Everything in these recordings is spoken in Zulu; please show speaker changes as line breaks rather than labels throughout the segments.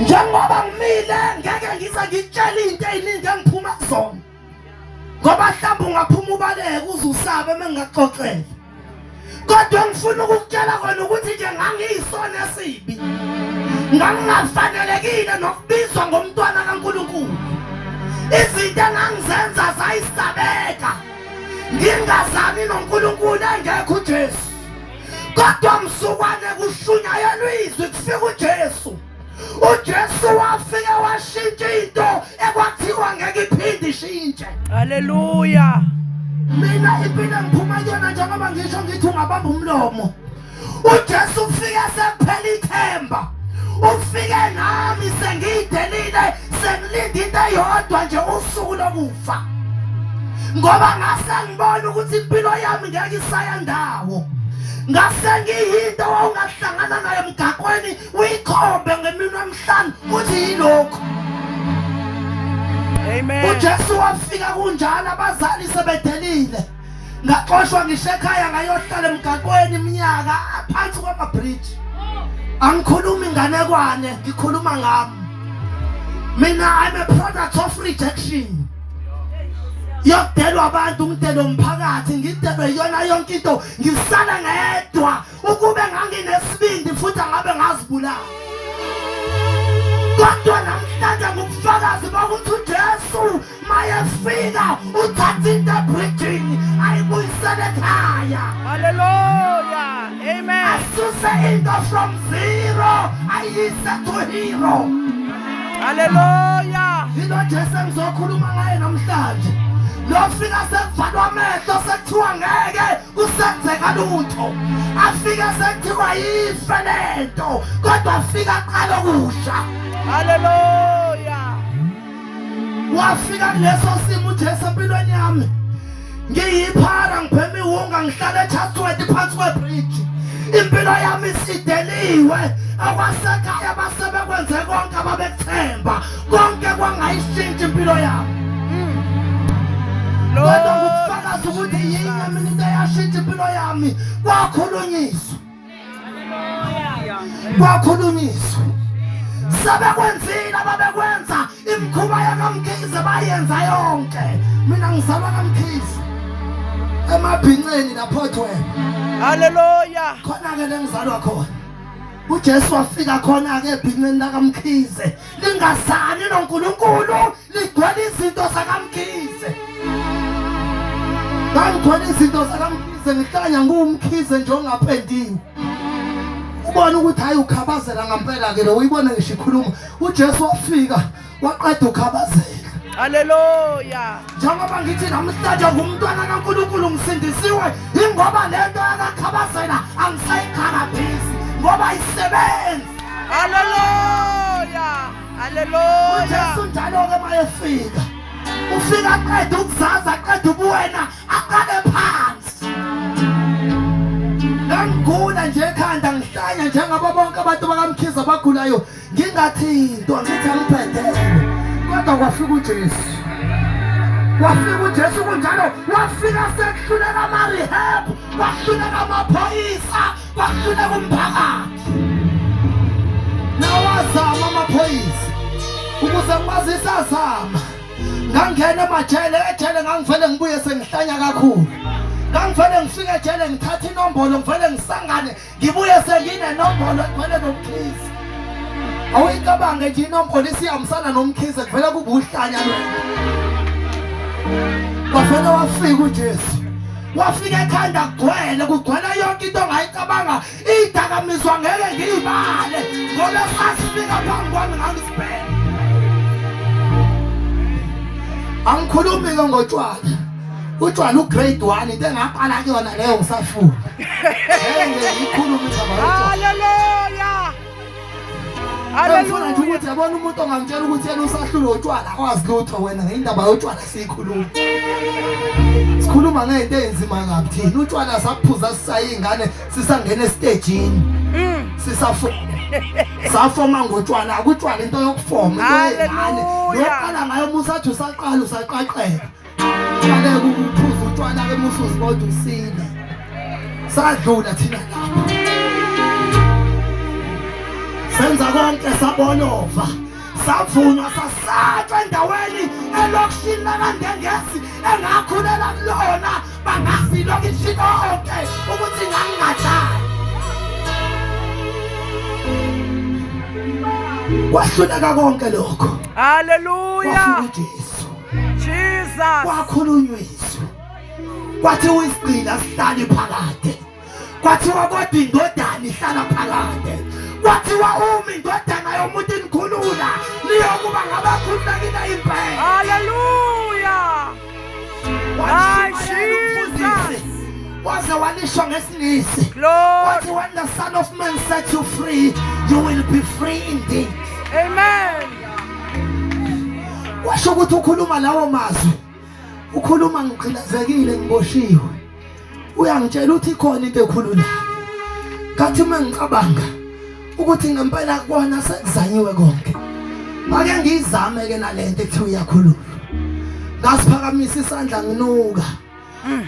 Njengoba ngimile ngeke ngize ngitshele into eziningi engiphuma kuzona. Ngoba mhlawumbe ungaphuma ubaleke uze usabe mengingaxoxela. Kodwa ngifuna ukukutshela kona ukuthi nje ngangiyisona esibi. Ngangingafanelekile nokubizwa ngomntwana kaNkulunkulu. Izinto engangizenza zayisabeka. Ngingazani noNkulunkulu engekho uJesu. Kodwa msukwane kushunyayelwa izwi kufika uJesu. uJesu wafika washintsha into ekwathiwa ngeke iphinde ishintshe.
Haleluya.
Mina impilo engiphuma kuyona njengoba ngisho ngithi ungabamba umlomo. uJesu ufike sekuphela ithemba. Ufike nami sengiyidelile sengilinde into eyodwa nje usuku lokufa. Ngoba ngase ngibona ukuthi impilo yami ngeke isaya ndawo. Ngase ngiyinto owawungahlangana nayo emgaqweni uyikhombe ngeminwe emihlanu uthi yilokhu.
Amen.
UJesu wafika kunjalo abazali sebedelile. Ngaxoshwa ngisho ekhaya ngayohlala emgaqweni iminyaka phansi kwamabridge. Angikhulumi inganekwane, ngikhuluma ngami. Mina I'm a product of rejection. Yokudelwa abantu, ngidelwe umphakathi, ngidelwe iyona yonke into, ngisala ngedwa. Ukube nganginesibindi futhi angabe ngazibulala. Kodwa namhlanje ngubufakazi bokuthi uJesu mayefika uthatha into ebridgini ayibuyisele ekhaya.
Haleluya. Amen.
Asuse into from zero ayise to hero.
Haleluya.
Yilo Jesu engizokhuluma ngaye namhlanje. Lofika sekuvalwa amehlo sekuthiwa ngeke kusenzeka lutho afike sekuthiwa yife lento kodwa afika aqala okusha
haleluya
wafika kuleso simo uJesu empilweni yami ngiyiphara ngibhema iwunga ngihlala eChatsworth phansi kwebridge impilo yami isideliwe akwasekhaya basebekwenze konke ababekuthemba konke kwangayishintsha impilo yami kodwa ngukufakaza ukuthi yinye mina into eyashintsha impilo yami kwakhulunyiswa kwakhulunyiswa sebekwenzile ababekwenza imikhuba yakamkhize bayenza yonke mina ngizalwa kamkhize emabhinceni lapho thwena
haleluya
khona-ke lengizalwa khona uJesu wafika khona-ke ebhinceni lakaMkhize lingazani noNkulunkulu ligcwele izinto zakaMkhize ngangigcwele izinto zakaMkhize ngihlanya nguwumkhize nje ongapendiwe ubona ukuthi hayi ukhabazela ngampela ke lo uyibona ngisho ikhuluma uJesu wafika waqeda ukhabazela
haleluya
njengoba ngithi namhlanje ngumntwana kaNkulunkulu ngisindisiwe ingoba lento yakakhabazela angisayikharabhisi ngoba isebenzi
haleluya haleluya
uJesu njalo-ke mayefika ufika aqede ukuzaza aqede ubuwena aqale phansi ngangigula nje ekhanda ngihlanya njengabo bonke abantu bakamkhize abagulayo ngingathintwa ngithi angibhedele kodwa kwafika uJesu wafika uJesu kunjalo wafika sekuhluleka ama-rehab kwahluleka amaphoyisa kwahluleka umphakathi nawazama amaphoyisa ukuze ngikwazise azama ngangena emajele ejele ngangivele ngibuye sengihlanya kakhulu ngangivele ngifike ejele ngithathe inombolo ngivele ngisangane ngibuye senginenombolo egcwele nomkhize awuyicabange nje inombolo isihambisana nomkhize kuvele kube uhlanya lwena kwavele wafika uJesu wafika ekhanda kugcwele kugcwele yonke into ongayicabanga idakamizwa ngeke ngiyibale ngoba sasifika phambi kwami ngangisibheka angikhulumi-ke ngotshwala utshwala ugrade 1 into engaqala kuyona leyo ngisafunda ngeke ngiyikhulume indaba yotshwala
haleluya
Ngifuna nje ukuthi yabona umuntu ongangitshela ukuthi yena usahlulwe utshwala akwazi lutho wena ngendaba yotshwala siyikhuluma. Sikhuluma ngento eyinzima kabi thina utshwala saphuza sisayingane sisangena estejini. Sisafuna safoma ngotshwala akutshwala into yokufoma into yengane. Loqala ngayo musathi usaqala usaqaqeka. Qaleka ukuphuza utshwala ke musuzi kodwa usile. Sadlula thina lapho. Sakwenza konke sabolova. Savunywa sasatshwa endaweni elokishini lakaNdengezi engakhulela kulona bangazi ilokishi lonke ukuthi ngangingadlali. Kwahluleka konke lokho.
Hallelujah.
Kwafika uJesu.
Jesus.
Kwakhulunywa izwi. Kwathiwa isigqila sihlale phakade. Kwathiwa kodwa indodana ihlala phakade. Kwathiwa uma indodana yomuntu inikhulula niyokuba ngabakhululekile impela.
Hallelujah. Ay, Jesus.
Waze walisho ngesiNgisi.
Glory.
Wathi when the son of man sets you free, you will be free indeed.
Amen.
Washo ukuthi ukhuluma lawo mazwi. Ukhuluma ngigqilazekile ngiboshiwe. Uyangitshela ukuthi ikhona into ekhululayo. Kathi uma ngicabanga ukuthi ngempela kona sekuzanyiwe konke. Ake ngiyizame ke nalento ekuthiwa iyakhulula. Ngasiphakamisa isandla nginuka.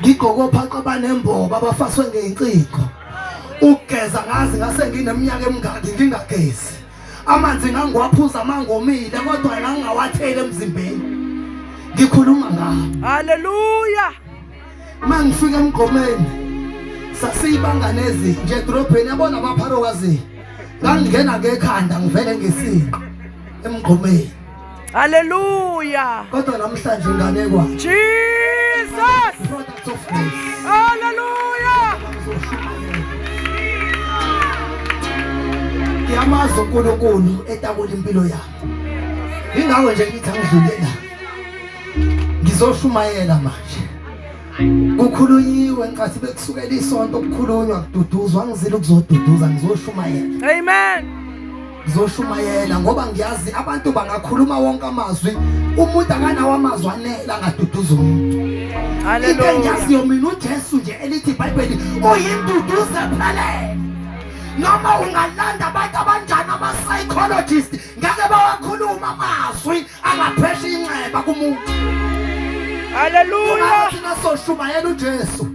Ngigqoke ophaqa abanembobo abafaswe ngeyincingo. Ukugeza ngazi ngase ngineminyaka emingaki ngingagezi. Amanzi ngangiwaphuza mangomile kodwa ngangingawatheli emzimbeni. Ngikhuluma ngawo.
Hallelujah.
Mangifika emgqomeni sasiyibanga nezinje edolobheni yabona abapharokazi. Ngangingena ngekhanda ngivele ngesinqa emgqomeni.
Hallelujah.
Kodwa namhlanje inganekwa.
Jesus.
Product of grace.
Hallelujah.
Ngiyamazi uNkulunkulu etakula impilo yami. Ingakho nje ngithi angidlule la. Ngizoshumayela manje. Kukhulunyiwe nkathi bekusukela isonto kukhulunywa kududuzwa ngizile ukuzoduduza ngizoshumayela.
Amen.
Ngizoshumayela ngoba ngiyazi abantu bangakhuluma wonke amazwi umuntu akanawo amazwi anele angaduduza umuntu. Into engiyaziyo mina uJesu nje elithi iBhayibheli uyinduduzo ephelele. Noma ungalanda abantu abanjani ama-psychologist ngeke bawakhuluma amazwi angaphesha inxeba kumuntu.
Hallelujah.
Thina soshumayela uJesu.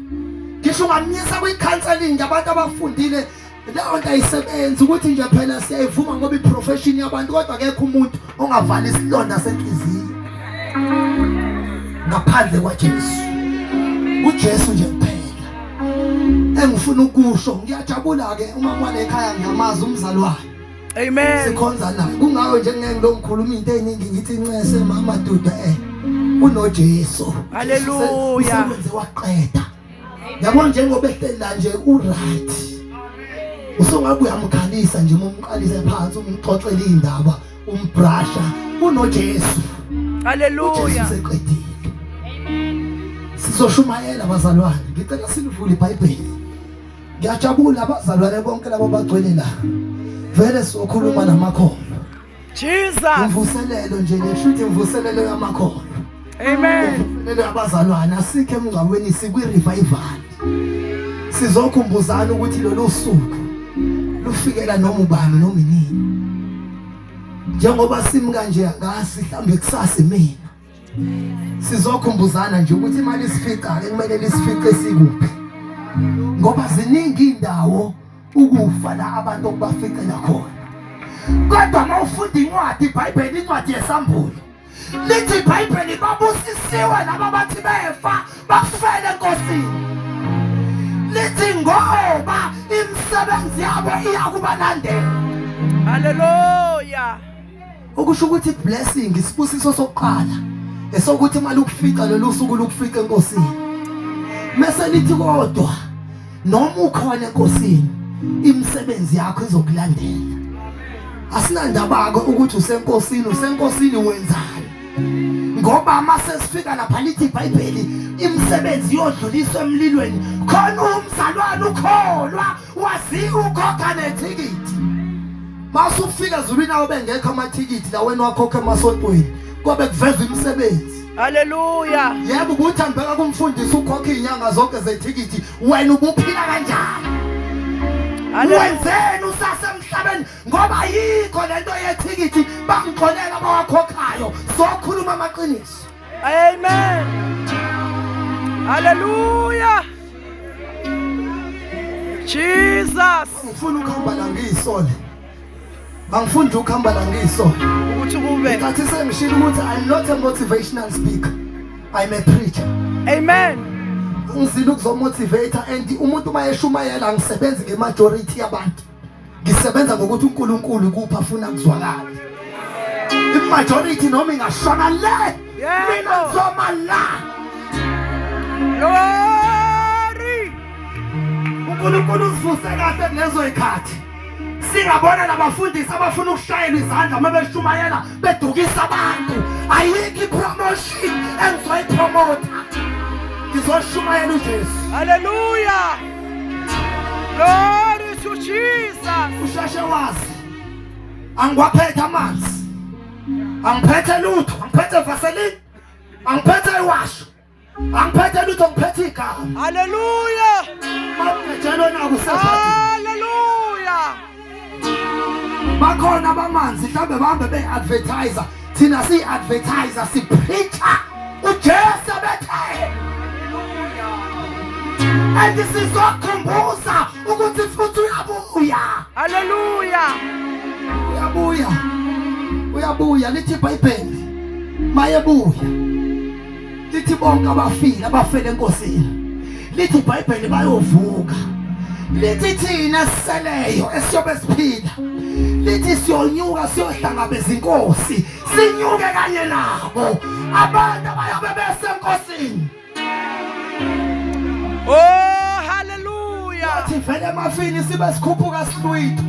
Ngisho ungamyisa kwi-counseling abantu abafundile leyo nto ayisebenzi ukuthi nje phela siyayivuma ngoba i-profession yabantu kodwa akekho umuntu ongavala isilonda senhliziyo ngaphandle kwaJesu. UJesu nje kuphela. Engifuna ukusho ngiyajabula ke uma kwale ekhaya ngiyamazi umzalwane.
Amen.
Sikhonza naye. Kungako nje ngeke ngilongikhuluma into eningi ngithi incese mama duda unoJesu.
Hallelujah.
Usebenze waqeda. Yabo njengoba ehleli la nje u right. Usungabe uyamkhalisa nje uma umqalise phansi umxoxela indaba umbrasha unoJesu.
Hallelujah.
UJesu seqedile. Sizoshumayela bazalwane. Ngicela silivule iBhayibheli. Ngiyajabula abazalwane bonke labo bagcwele la. Vele sizokhuluma namakholwa.
Jesus.
Imvuselelo nje le shuthi imvuselelo yamakholwa.
Amen.
Imvuselelo yabazalwane asikho emngcwabeni sikwi revival. Sizokhumbuzana ukuthi lolu suku lufikela noma ubani noma inini. Njengoba simi kanje angasi mhlambe kusasa mina. Sizokhumbuzana nje ukuthi imali isifica ke kumele lisifice sikuphi. Ngoba ziningi indawo ukufa la abantu okubaficela khona. Kodwa mawufunda incwadi iBhayibheli incwadi yesambulo lithi iBhayibheli babusisiwe laba bathi befa bafele eNkosini. Lithi ngoba imisebenzi yabo iyakubalandela.
Hallelujah.
Okusho ukuthi blessing isibusiso sokuqala esokuthi imali ukufica lolu suku lukufica eNkosini. Mase lithi kodwa noma ukhona eNkosini imisebenzi yakho izokulandela. Asinandaba ke ukuthi usenkosini usenkosini wenzani. Ngoba mase sifika lapha lithi iBhayibheli imisebenzi yodluliswa emlilweni khona umzalwane ukholwa waziwa ukhokha nethikithi. Masufika ezulwini awo bengekho amathikithi la wena wakhokha emasontweni kobe kuvezwa imisebenzi.
Hallelujah.
Yebo ubuthambeka kumfundisi ukhokha izinyanga zonke zethikithi wena ubuphila kanjani? Wenzeni usasemhlabeni ngoba yikho lento yethikithi bangixolela abawakhokhayo sokhuluma amaqiniso.
Amen. Hallelujah. Jesus.
Ngifuna ukuhamba la ngiyisole. Angifuni ukuhamba la ngiyisola.
Ukuthi kube.
Ngathi sengishilo ukuthi I'm not a motivational speaker. I'm a preacher.
Amen.
Ngizile ukuzomotivate and umuntu uma eshumayela angisebenzi ngemajority yabantu. Ngisebenza ngokuthi uNkulunkulu kupha afuna kuzwakala. Imajority noma ingashona le. Mina ngizoma la.
Glory.
uNkulunkulu usivuse kahle kulezo zikhathi. Singabona nabafundisi abafuna ukushayelwa izandla uma beshumayela bedukisa abantu. Ayikho ipromotion engizoyipromotha. Ngizoshumayela uJesu.
Hallelujah. Glory to Jesus.
Usheshe wazi. Angiwaphethe amanzi. Angiphethe lutho, angiphethe vaseline. Angiphethe iwasho. Angiphethe lutho ngiphethe igama.
Hallelujah.
Mawugejelwe naku sefadini.
Hallelujah.
Bakhona abamanzi mhlambe bahambe be-advertiser. Thina siyi-advertiser si-preacher. uJesu ebethele. And sizokhumbuza ukuthi futhi uyabuya.
Hallelujah.
Uyabuya. Uyabuya lithi iBhayibheli. Mayebuya. Lithi bonke abafile abafele enkosini. Lithi iBhayibheli bayovuka. Lithi thina esiseleyo esiyobe siphila. Lithi siyonyuka siyohlangabeza inkosi. Sinyuke kanye nabo. Abantu abayobe besenkosini.
Oh, hallelujah.
Wathi vele emafini sibe sikhuphuka sihlwitha.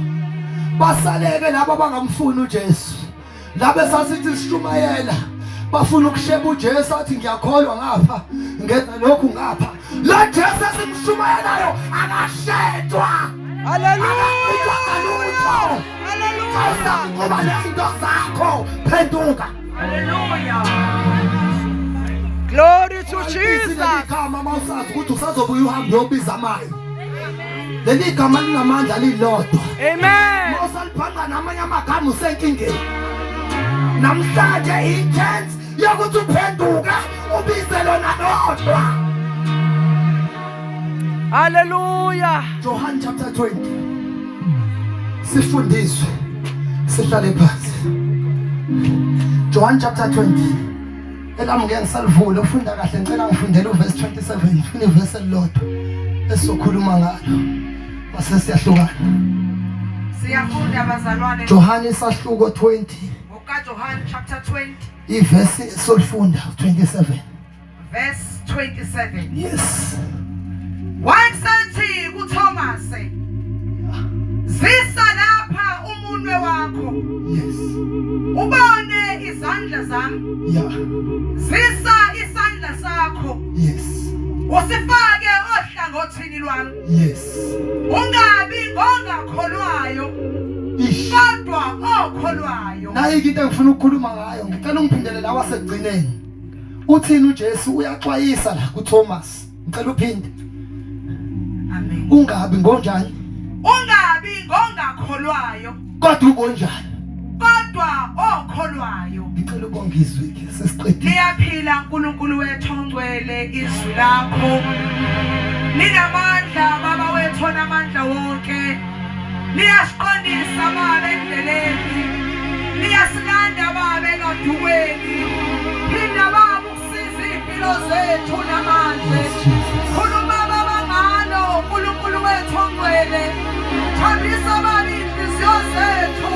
Basaleke labo abangamfuni uJesu. Labe sasithi sishumayela bafuna ukusheba uJesu athi ngiyakholwa ngapha ngenza lokhu ngapha. Lo Jesu esimshumayelayo akashetshwa.
Hallelujah.
Hallelujah. Ngoba lezinto zakho phenduka.
Hallelujah. Glory to Jesus.
Igama mawusazi ukuthi usazobuya uhambe uyobiza amanye. Leli gama linamandla lilodwa.
Amen.
Mawusalibhanqa namanye amagama usenkingeni. Namhlanje i-chance yokuthi uphenduke ubize lona lodwa.
Hallelujah.
John chapter 20. Sifundiswe. Sihlale phansi. John chapter 20. Elami ngeke ngisalivule ufunda kahle ngicela ngifundele uverse 27 ngifuna iverse elilodwa esizokhuluma ngalo. Base siyahlukana.
Siyafunda bazalwane.
John isahluko 20.
NgokaJohn chapter 20.
Iverse esolifunda 27.
Verse 27.
Yes.
Wayesethi kuThomas, Zisa lapha umunwe wakho.
Yes.
Ubone izandla zami.
Yeah.
Zisa isandla sakho.
Yes.
Usifake ohlangothini lwami.
Yes.
Ungabi ngongakholwayo.
Ish.
Kodwa okholwayo.
Nayi into engifuna ukukhuluma ngayo. Ngicela ungiphindele la wasekugcineni. Uthini uJesu uyaxwayisa la kuThomas. Ngicela uphinde.
Amen.
Ungabi ngonjani?
Ungabi ngongakholwayo.
Kodwa ubonjani?
Kodwa okholwayo.
Ngicela ubonge izwi ke sesiqedile.
Liyaphila uNkulunkulu wethu ongcwele izwi lakho. Linamandla baba wethu onamandla wonke. Liyasiqondisa baba endleleni. Liyasilanda baba engadukweni. Phinda baba ukusiza iy'mpilo zethu namanje. Khuluma baba ngalo uNkulunkulu wethu ongcwele. Thambisa baba iy'nhliziyo zethu.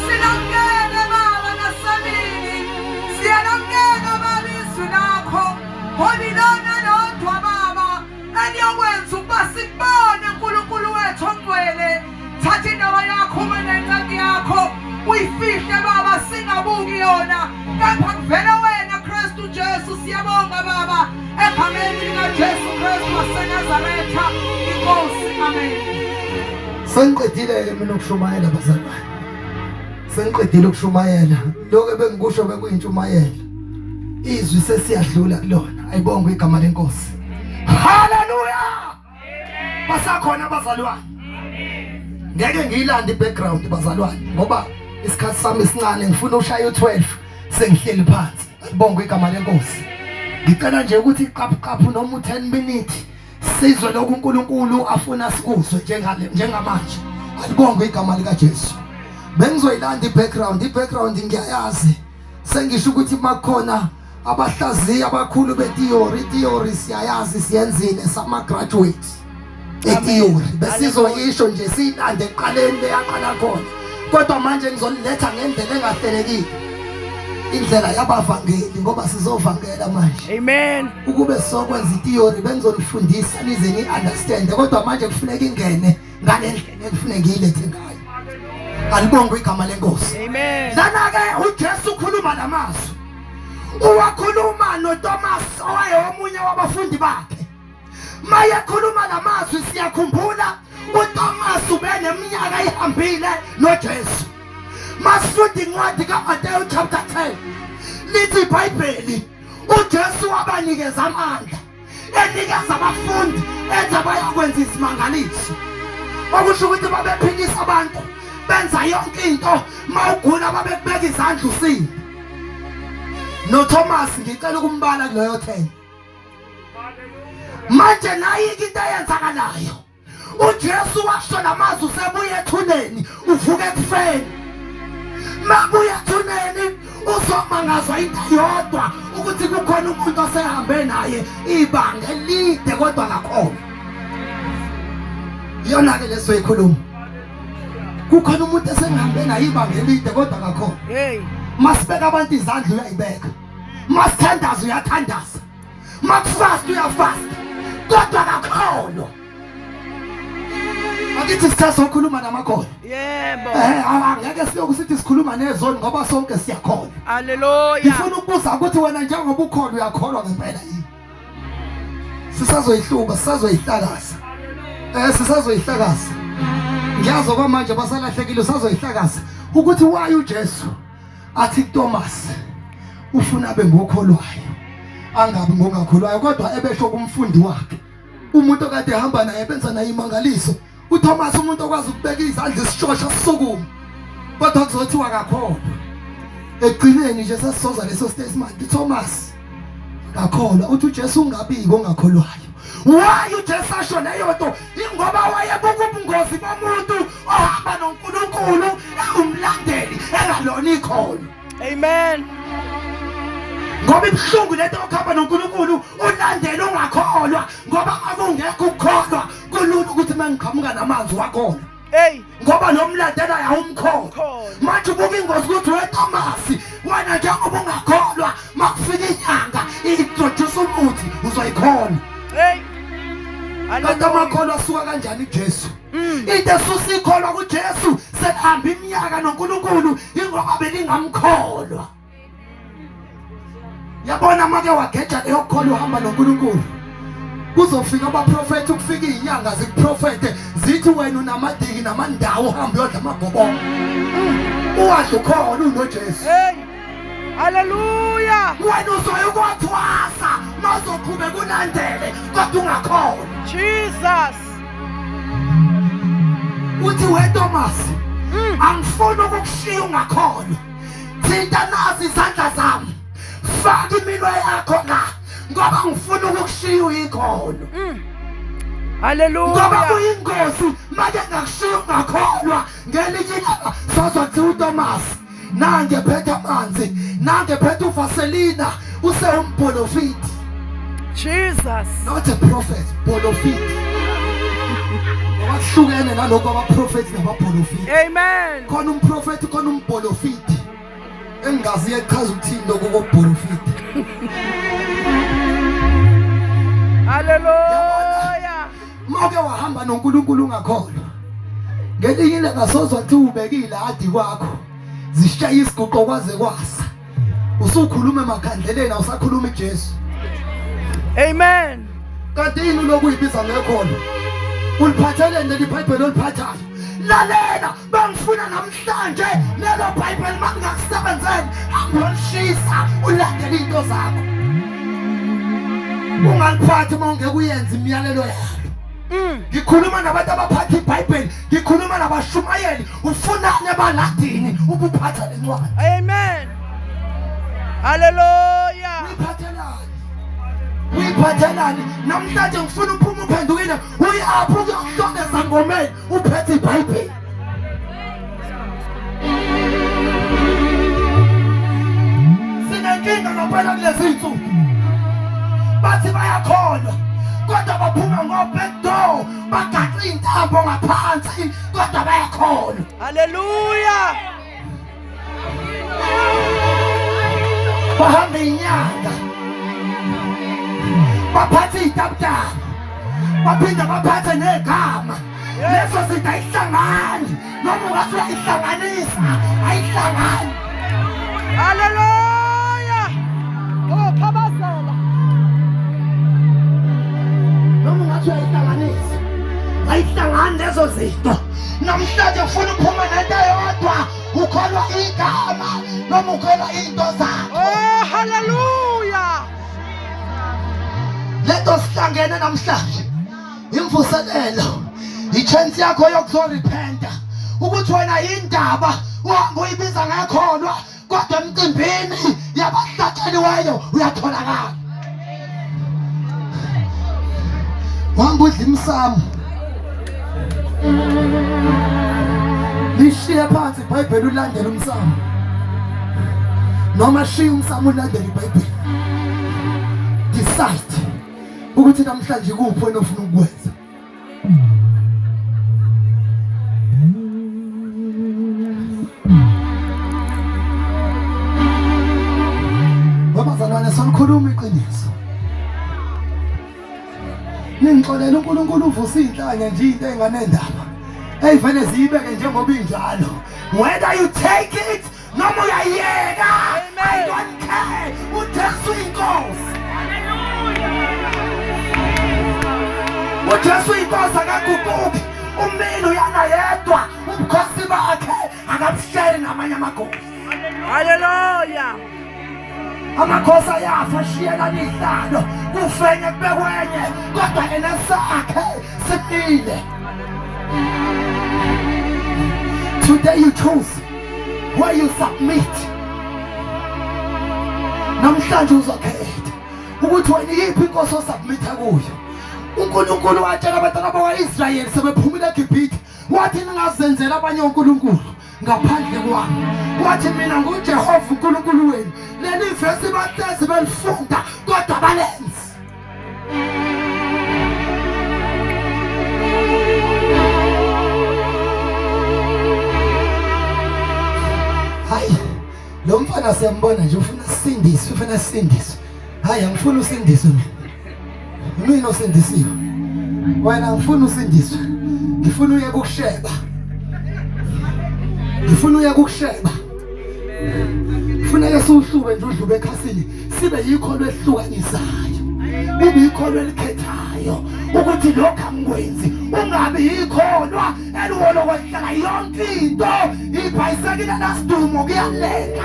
Silamukele baba nasemini. Siyalamukela baba izwi lakho. Ngoba ilona lodwa baba eliyokwenza ukuba sikubone uNkulunkulu wethu ongcwele. Thatha indawo yakho uma nenceku yakho uyifihle baba singabuki yona kepha kuvele wena Kristu Jesu. Siyabonga baba egameni likaJesu Kristu waseNazaretha inkosi. Amen.
Sengiqedile-ke mina ukushumayela bazalwane, sengiqedile ukushumayela. Lokho ebengikusho bekuyintshumayelo, izwi sesiyadlula kulona. Ayibongwe igama lenkosi. Haleluya! Basakhona abazalwane. Ngeke ngiyilande i-background bazalwane ngoba isikhathi sami sincane, ngifuna ushaya u12 sengihleli phansi. Ayibongwe igama lenkosi. Ngicela nje ukuthi iqaphu noma u10 minutes sizwe lokhu uNkulunkulu afuna sikuzwe njengale njengamanje. Alibongwe igama likaJesu. Bengizoyilanda i-background, i-background ngiyayazi. Sengisho ukuthi makukhona abahlaziyi abakhulu be-theory, i-theory siyayazi siyenzile sama-graduate e-theory. Besizoyisho nje siyilande ekuqaleni leyaqala khona. Kodwa manje ngizoliletha ngendlela engahlelekile. Indlela yabavangeli ngoba sizovangela manje.
Amen.
Ukube sokwenza i-theory bengizonifundisa nize ni-understand kodwa manje kufuneka ingene ngale ndlela ekufuneka ngiyilethe ngayo. Alibongwe igama lenkosi.
Amen.
Lana ke uJesu ukhuluma lamazwi. Uwakhuluma noThomas owayewomunye wabafundi bakhe. Mayekhuluma lamazwi siyakhumbula uThomas ubeneminyaka ihambile noJesu. Masifunda incwadi kaMateyu chapter 10 lithi iBhayibheli uJesu wabanikeza amandla enikeza abafundi ethi bayakwenza izimangaliso okusho ukuthi babephilisa abantu benza yonke into mawugula babekubeka izandla usinde noThomas ngicela ukumbala kuleyo 10 manje nayi into eyenzakalayo uJesu washo lamazwi usebuya ethuneni uvuka ekufeni mabuya ethuneni uzomangazwa into yodwa ukuthi kukhona umuntu osehambe naye ibanga elide kodwa ngakhona iyona ke leso ikhuluma kukhona umuntu esengihambe naye ibanga elide kodwa ngakhona
hey
masibeka abantu izandla uyayibeka masithandaza uyathandaza makufast uyafasta kodwa akakholwa akithi sisazokhuluma namakholwa
yebo
eh angeke siyoku sithi sikhuluma nezoni ngoba sonke siyakholwa
haleluya
ngifuna ukubuza ukuthi wena njengoba ukholwa uyakholwa ngempela yini sisazoyihluba sisazoyihlakaza eh sisazoyihlakaza ngiyazi okwamanje basalahlekile usazoyihlakaza ukuthi why uJesu athi kuThomas ufuna abe ngokholwayo angabi ngongakholwayo kodwa ebesho kumfundi wakhe umuntu okade ehamba naye benza naye imangaliso uThomas umuntu okwazi ukubeka izandla isishosha sisukume kodwa kuzothiwa akakholwa ekugcineni nje sesisoza leso statement uThomas akakholwa uthi uJesu ungabiki ongakholwayo why uJesu asho leyo nto ingoba wayebuka ubungozi bomuntu ohamba noNkulunkulu engumlandeli engalona ikholwa
amen
ngoba ibuhlungu lento yokuhamba noNkulunkulu ulandele ungakholwa ngoba akungekho ukukholwa kulula ukuthi mangiqhamuka namanzi wakholwa
hey
ngoba lo mlandelayo awumkholwa
Kholwa.
manje ubuka ingozi ukuthi weTomasi wena njengoba ungakholwa makufika inyanga introduce umuthi uzoyikholwa
hey
kanti amakholwa asuka kanjani kuJesu
mm.
into esusa ikholwa kuJesu sekuhamba iminyaka noNkulunkulu ingoba belingamkholwa yabona make wageja leyo kholwa uhamba noNkulunkulu kuzofika abaprofethi ukufika izinyanga zikuprofethe zithi wena unamadiki namandawo uhambe uyodla amagobongo uwadla ukhona unoJesu
hey haleluya
wena uzoya ukwathwasa mazoqhubeka ulandele kodwa ungakholwa
Jesus
uthi we Thomas angifuni ukukushiya ungakholwa thinta nazi izandla zami faka iminwe yakho la ngoba ngifuna ukukushiya uyikholwa
mm. Haleluya
ngoba kuyingozi make ngakushiya ungakholwa ngelinye ilanga sozwa kuthiwa uThomas nange phethe amanzi nange phethe uvaselina usewumbholofiti
Jesus
not a prophet bholofiti ngoba kuhlukene nalokho abaprofethi nababholofiti
amen
khona umprofethi khona umbholofiti engingazi iyachaza ukuthini lokho kobholofiti
haleluya
mawuke wahamba noNkulunkulu ungakholwa ngelinye ilanga sozwa kuthiwa ubekile adi kwakho zishaya isiguqo kwaze kwasa usukhuluma emakhandleleni awusakhuluma iJesu
amen
kanti yini lokhu uyibiza ngekholo uliphatheleni leli bhayibheli oliphathayo lalela bangifuna namhlanje lelo bhayibheli makungakusebenzeli hamba ulandele into zakho ungaliphathi uma ungeke uyenze imiyalelo yalo
mm.
ngikhuluma nabantu abaphatha ibhayibheli ngikhuluma nabashumayeli ufunani ebaladini ukuphatha le ncwadi
amen haleluya
uyiphathelani uyiphathelani namhlanje ngifuna uphume uphendukile uyaphi ukuyohlongeza ngomeni uphethe ibhayibheli amathambo ngaphansi kodwa bayakholwa.
Haleluya.
Bahamba inyanga baphathe iy'tabutabu baphinde baphathe negama leso zinto ayihlangani noma ungathi uyayihlanganisa ayihlangani.
Haleluya. Oh phabazela.
Noma ungathi uyayihlanganisa ayihlangani lezo zinto. Namhlanje ufuna uphuma nento eyodwa, ukholwa igama noma ukholwa into zakho.
Oh haleluya.
Lento sihlangene namhlanje imvuselelo, i-chance yakho yokuzorepenta ukuthi wena yindaba uhamba uyibiza ngekholwa kodwa emcimbini yabahlatsheliweyo uyatholakala. Uhamba udla imsamo, lishiye phansi iBhayibheli ulandele umsamo, noma shiya umsamo ulandele iBhayibheli. Decide ukuthi namhlanje kuphi wena ofuna ukukwenza. Babazalwane, sonikhuluma iqiniso. Ningixolela, uNkulunkulu uvusa inhlanya nje into enganendaba. Eyivele ziyibeke njengoba injalo. Whether you take it noma uyayeka, I don't care. UJesu inkosi. UJesu inkosi akaguquki. Umile uyana yedwa, ubukhosi bakhe akabusheri namanye amakhosi.
Haleluya.
Amakhosi ayafa ashiyelana ihlalo, kufenye kubekwenye, kodwa yena sakhe simile. Today you choose where you submit. Namhlanje uzokhetha ukuthi wena iyiphi inkosi osubmitha kuyo. uNkulunkulu watshela abantwana bakwa-Israyeli sebephumile eGibhithe, wathi ningazenzela abanye onkulunkulu ngaphandle kwami. Wathi mina nguJehova uNkulunkulu wenu. Leli vesi bahlezi belifunda kodwa balenzi. Hayi, lo mfana siyambona nje ufuna sisindiswe, ufuna sisindiswe. Hayi, angifuni usindiswe mina. Mina osindisiwe. Wena ngifuna usindiswe. Ngifuna uye kukusheba. Ngifuna uye kukusheba. Kufuneka siwuhlube nje udlube ekhasini sibe yikho lwehlukanisayo. Ube yikho lwelikhethayo ukuthi lokho angikwenzi. Ungabi yikholwa eliwolo kohlala yonke into ibhayisekile lasidumo kuyalenga.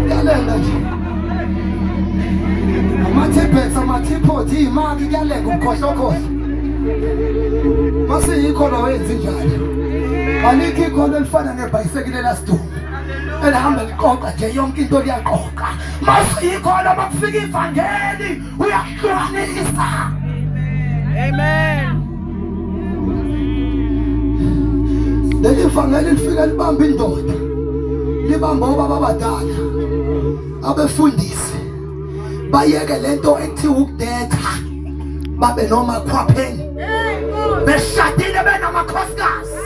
Kuyalenga nje. Ama-tippets, ama-teapot, iy'maki kuyalenga ukukhohlokhohlo. Masiyikholwa wenzi njalo. Alikho ikholwa elifana nebhayisekile lasidumo elihamba liqoqa nje yonke into liyaqoqa. Masiyikholwa makufika ivangeli uyahlukanisa.
Amen.
Leli vangeli lifika libamba indoda, libamba obaba abadala, abefundisi bayeke lento ekuthiwa ukudetha, babe nomakhwapheni beshadile benamakhosikazi.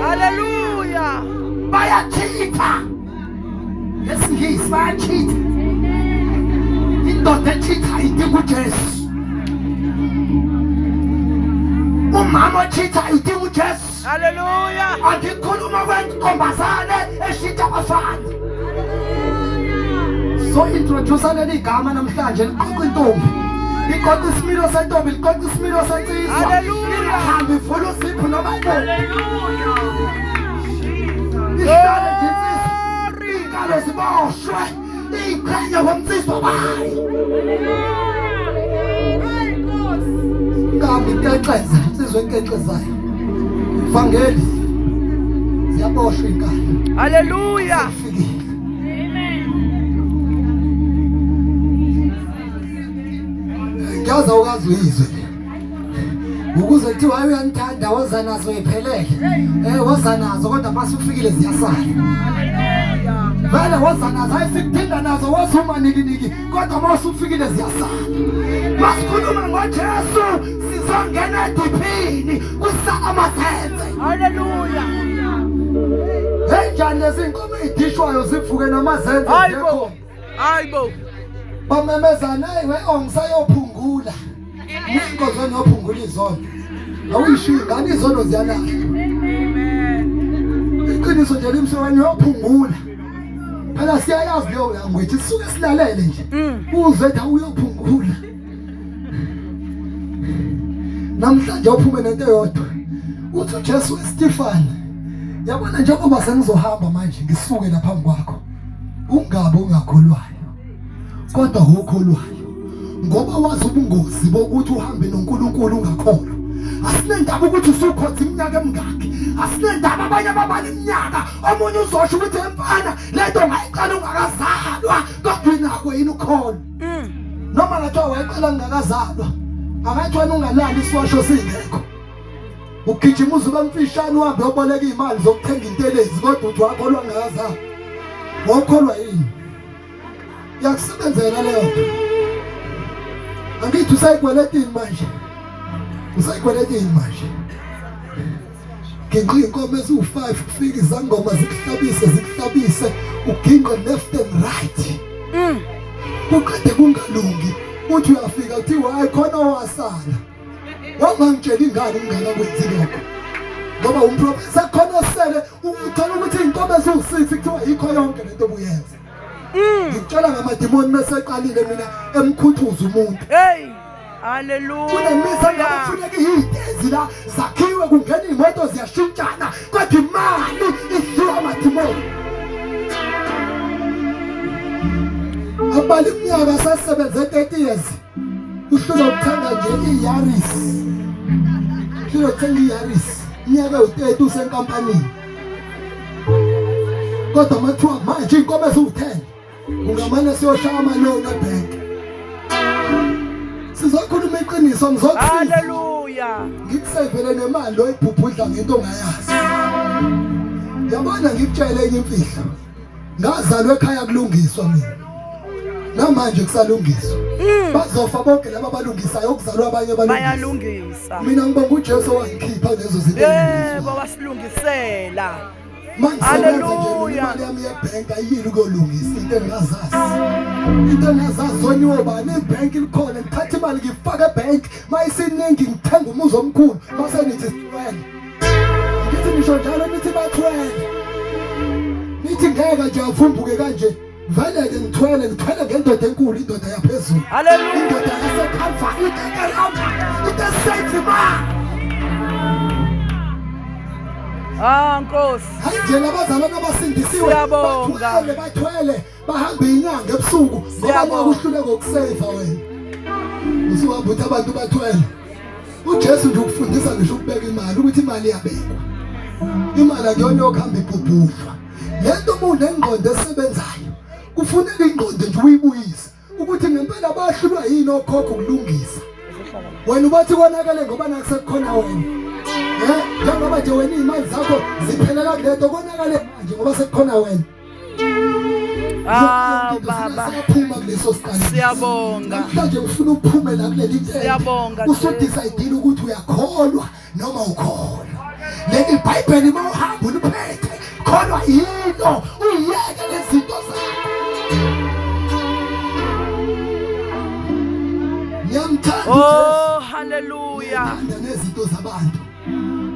Haleluya.
Bayachitha ngesingisi, bayachitha. Indoda echitha idinga uJesu. Umama ochitha idinga uJesu.
Haleluya.
Angikhuluma kwentombazane eshintsha abafana. So introduce leli gama namhlanje liqoqa intombi, liqoqa isimilo sentombi, liqoqa isimilo sensizwa.
Hallelujah.
Ingahambi ivula uziphu noma intombi ihlale nje insizwa, iy'nkalo ziboshwe, iy'qhenye ngomnsizwa bayo. Ingahambi ikexeza, insizwa ekexezayo. Ivangeli ziyaboshwa iy'nkalo.
Haleluya.
Sekufikile. Ngiyazi awukazi uyizwe ukuze kuthiwa hayi uyanithanda, woza nazo iphelele, woza nazo, kodwa mase ufikile ziyasala. Vele woza nazo, ayisikuthinda nazo, woza umanikiniki, kodwa uma usufikile ziyasala. Masikhuluma ngoJesu sizongena ediphini kusala amazenze.
Hallelujah.
Enjani lezi nkomo ey'dishwayo zivuke namazenze?
Hayibo. Hayibo.
Bamemezana, hayi we ongisayophungula. Inkonzo nophungula izono. Awuyishiyi ngani izono ziyalahla. Iqiniso nje limsokweni uyophungula. Phela siyayazi leyo language sisuke silalele nje. Uzwe ethi awuyophungula. Namhlanje uphume nento eyodwa. Uthi uJesu weStefan, yabona njengoba sengizohamba manje ngisuke lapha phambi kwakho. Ungabe ungakholwayo. Kodwa okholwayo ngoba wazi ubungozi bokuthi uhambe noNkulunkulu ungakholwa. Asinendaba ukuthi usukhonza iminyaka emingaki, asinendaba abanye ababala iminyaka. Omunye uzosho ukuthi emfana lento ngayiqala ungakazalwa, kodwa inakho yini ukholo? Noma ngathiwa wayiqala ngingakazalwa, angathi wena ungalali isiwasho singekho. Ugijima uze ube mfishane uhambe uyoboleka iy'mali zokuthenga intelezi, kodwa uthi wakholwa ngingakazalwa. Wawukholwa yini? Yakusebenzela leyo nto. Angithi usayikweletini manje, usayikweletini manje. Ginqa iy'nkomo eziwu-5 kufike izangoma zikuhlabise zikuhlabise, uginqe left and right. Kuqede kungalungi, uthi uyafika kuthiwa hayi khona owasala. Wangangitshela ingane ngingakakwenzi lokho, ngoba umprofesa khona osele. Uthola ukuthi iy'nkomo eziwu-6 kuthiwa yikho yonke lento obuyenza. Ngikutshela ngamadimoni mese eqalile mina emkhuthuza umuntu.
Hey. Hallelujah.
Kunemisa ngabe kufuneka iy'tezi la zakhiwe, kungena iy'moto ziyashintshana, kodwa imali idliwa amadimoni. Abala iminyaka sasebenze 30 years, uhlulwa ukuthenga nje iYaris, uhlulwa ukuthenga iYaris iminyaka ewu-30 usenkampanini, kodwa uma kuthiwa manje iy'nkomo eziwu-10 ungamane siyoshaya amaloni ebhenki. Sizokhuluma iqiniso, ngizokusiza.
Hallelujah.
Ngikusevele nemali oyibhubhudla ngento ongayazi. Yabona, ngikutshele enye imfihlo. Ngazalwa ekhaya kulungiswa mina, namanje kusalungiswa. Bazofa bonke laba abalungisayo, okuzalwa abanye balungisa.
Bayalungisa.
Mina ngibonga uJesu owangikhipha lezo zinto.
Yebo, wasilungisela.
Mangisebenza nje,
Hallelujah.
imali yami yebhenki ayiyile ukuyolungisa into engingazazi. Into engingazazi zoniwe bani, ibhenki likhona, ngithatha imali ngifake ebhenki, mayisiningi ngithenga umuzi omkhulu, mase nithi sithwele. Ngithi nisho njalo, nithi bathwele. Nithi ngeke nje avumbuke kanje. Vele-ke ngithwele, ngithwele ngendoda enkulu, indoda yaphezulu.
Hallelujah.
Indoda yaseKalvari, into ekeramba, into esave imali.
Ah Nkosi.
Hayi nje labazalwane abasindisiwe
Siyabonga.
bathwele, bathwele bahamba inyanga ebusuku ngoba
Siyabonga.
nakuhluleka ukuseva wena. Usuhamba uthi abantu bathwele. uJesu nje ukufundisa ngisho ukubeka imali, ukuthi imali iyabekwa. Imali akuyona yokuhamba ibhubhudlwa. Lento uma unengqondo esebenzayo, kufuneka ingqondo nje uyibuyise ukuthi ngempela bahlulwa yini okhokho ukulungisa. Wena ubathi konakele ngoba nakusekukhona wena. Njengoba nje wena iy'mali zakho ziphelela kulento, konakale manje ngoba sekukhona wena.
Ah baba.
Saphuma kuleso siqalo.
Siyabonga.
Namhlanje ufuna uphume la kuleli tende.
Siyabonga,
Usudecide ukuthi uyakholwa noma ukholwa. Leli Bhayibheli uma uhamba uliphethe, kholwa yilo, uyeke lezi zinto zakho. Ngiyamthanda uJesu.
Oh hallelujah.
Ngithanda nezinto zabantu.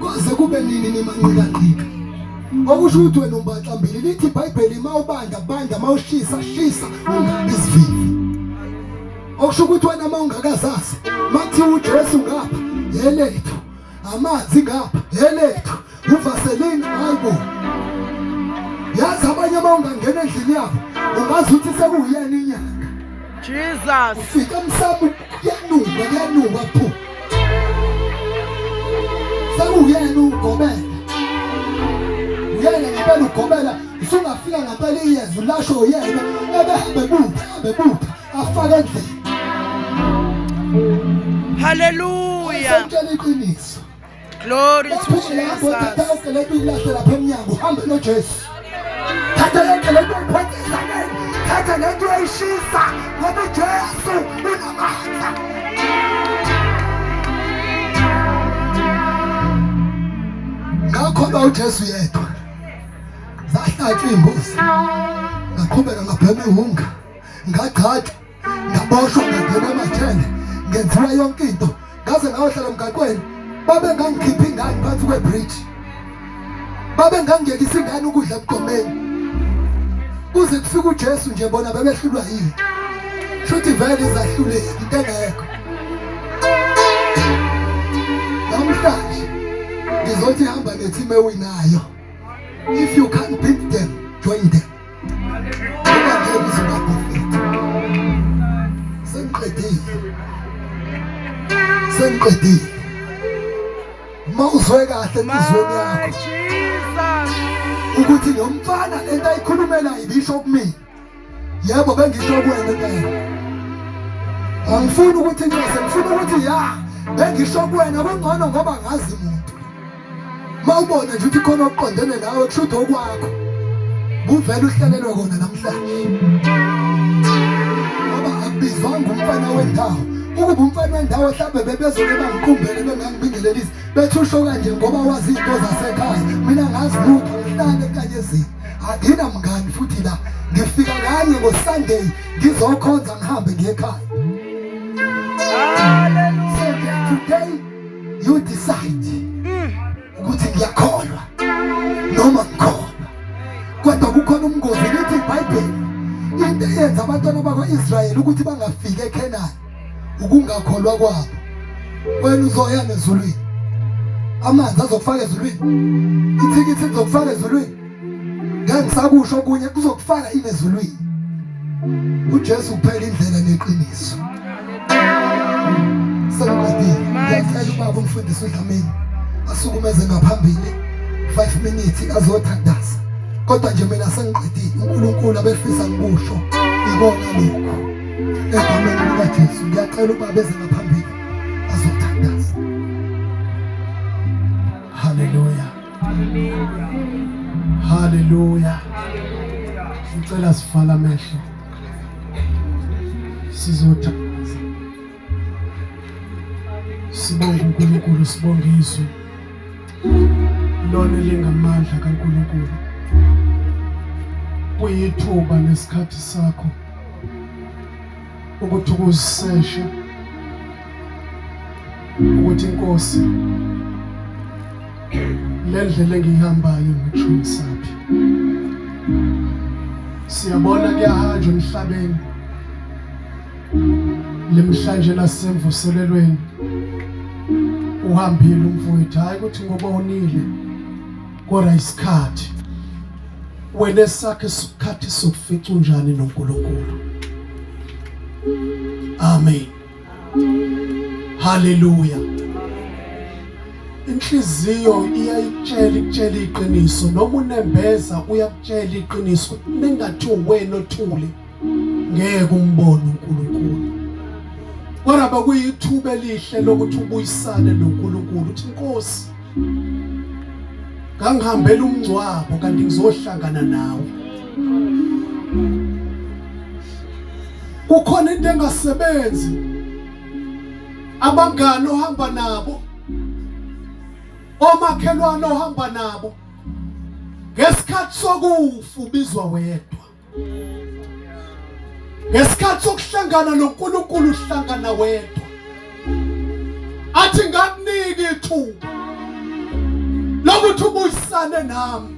Koze kube nini nimanqikanqika? Okusho ukuthi wena umbaxambili, lithi iBhayibheli uma ubanda banda, uma ushisa shisa, ungabi isivivi. Okusho ukuthi wena uma ungakazazi, makuthiwa uJesu ngapha yelethu, amanzi ngapha yelethu, uvaseline, hayibo. Yazi abanye uma ungangena endlini yabo ungazi ukuthi sekuyena inyanga.
Jesus.
Ufika emsamo kuyanuka, kuyanuka phu. Sekuyena ugobela. Uyena ngempela ugobela, usungafika ngempela iyeza ulasho uyena ebehambe butha, hambe butha afake endlini.
Hallelujah.
Sengitshela iqiniso.
Glory to
Baphume lapho,
Jesus.
thatha yonke lento uyilahle lapha emnyango, uhambe noJesu. Thatha yonke le nto uyiphonsa ezaneni, thatha le nto uyayishisa ngoba uJesu unamandla. Ngakholwa uJesu yedwa, zahlatshwa iy'mbuzi, ngaqhubeka ngabhema iwunga, ngagcatshwa, ngaboshwa, ngangena emajele, ngenziwa yonke into, ngaze ngayohlala emgaqweni. Babengangikhiphi ingane phansi kwebridge, babengangiyekisa ingane ukudla emgqomeni, kuze kufike uJesu nje. Bona bebehlulwa yini? Shuthi vele izahluleki into engekho. Namhlanje ngizothi hamba neteam ewinayo. If you can't beat them, join them. Ngoba ngeke uze ubadefeat. Sengiqedile, sengiqedile. Uma uzwe kahle enhliziyweni
My
yakho
Jesus.
ukuthi lo mfana lento ayikhulumela ibisho kumina, yebo, bengisho kuwena impela. Angifuni ukuthi nxese, ngifuna ukuthi ya, bengisho kuwena kungcono ngoba ngazi muntu. Uma ubona nje ukuthi khona okuqondene nawe, kusho ukuthi okwakho kuvele uhlelelwe kona namhlanje, ngoba akubizwanga umfana wendawo. Ukuba umfana wendawo, mhlawumbe bebezoke bangiqumbele, bengangibingelelisi, bethi usho kanje ngoba wazi izinto zasekhaya. Mina ngazi lutho, ngihlale enkanyezini, anginamngani futhi la. Ngifika kanye ngoSunday ngizokhonza, ngihambe ngiye ekhaya. So today you decide ukuthi ngiyakholwa noma ngikholwa. Kodwa kukhona umngozi. Lithi iBhayibheli, into eyenza abantwana bakwa-Israyeli ukuthi bangafiki eKhenani ukungakholwa kwabo. Wena uzoya nezulwini, amanzi azokufaka ezulwini, ithikithi lizokufaka ezulwini, ngeke ngisakusho okunye, kuzokufaka ini ezulwini? UJesu kuphela indlela neqiniso. Sengiqedile. Ngiyacela ubaba umfundisi uDlamini asukumeze ngaphambili 5 minutes azothandaza, kodwa nje mina sengiqedile. uNkulunkulu abefisa ngikusho ikona lokhu. Egameni likaJesu, ngiyacela ubaba eze ngaphambili azothandaza.
Haleluya, haleluya. Ngicela sivala amehlo, sizothandaza. Sibonge uNkulunkulu, sibonge izwi lona elingamandla kaNkulunkulu. Kuyithuba nesikhathi sakho ukuthi ukuziseshe ukuthi inkosi le ndlela engiyihambayo ngithonisaphi. Siyabona kuyahanjwa emhlabeni lemhlanje lasemvuselelweni. Uhambile umfowethu, hayi ukuthi ngoba onile, kodwa isikhathi wena esakhe isikhathi sokufica unjani noNkulunkulu. Amen, haleluya. Inhliziyo iyayitshela, ikutshela iqiniso, noma unembeza uyakutshela iqiniso. Nengathi wena othule ngeke umbone uNkulunkulu, kodwa bekuyithuba elihle lokuthi ubuyisane noNkulunkulu, uthi Nkosi, ngangihambela umngcwabo kanti ngizohlangana nawe. Kukhona into engasebenzi, abangani ohamba nabo, omakhelwane ohamba nabo, ngesikhathi sokufa ubizwa wedwa. Ngesikhathi sokuhlangana noNkulunkulu uhlangana wedwa. Athi ngakunika ithuba lokuthi ubuyisane nami,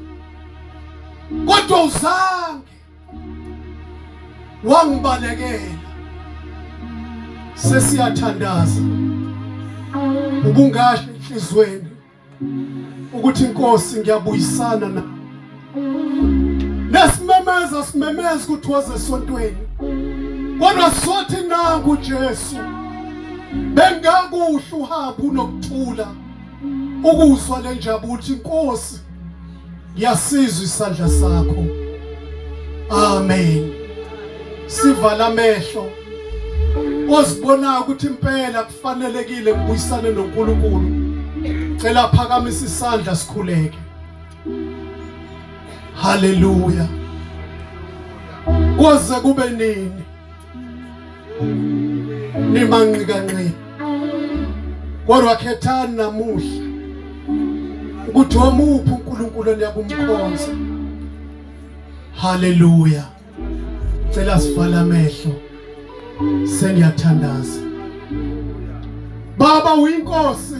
kodwa uzange, wangibalekela. Sesiyathandaza, ubungasho enhlizweni ukuthi inkosi ngiyabuyisana na nesimemeza, simemeza ukuthi woze esontweni, kodwa sothi nangu Jesu. Bengakuhle uhambe unokuthula, ukuzwa le njabulo ukuthi inkosi ngiyasizwa isandla sakho. Amen. Sivala amehlo. Ozibonayo ukuthi impela kufanelekile ngibuyisane noNkulunkulu, cela phakamisa isandla sikhuleke. Haleluya. Koze kube nini nimanqikanqika? Kodwa khethani namuhla ukuthi omuphi uNkulunkulu eniyakumkhonza. Haleluya. Cela sivala amehlo, sengiyathandaza. Baba, uyinkosi.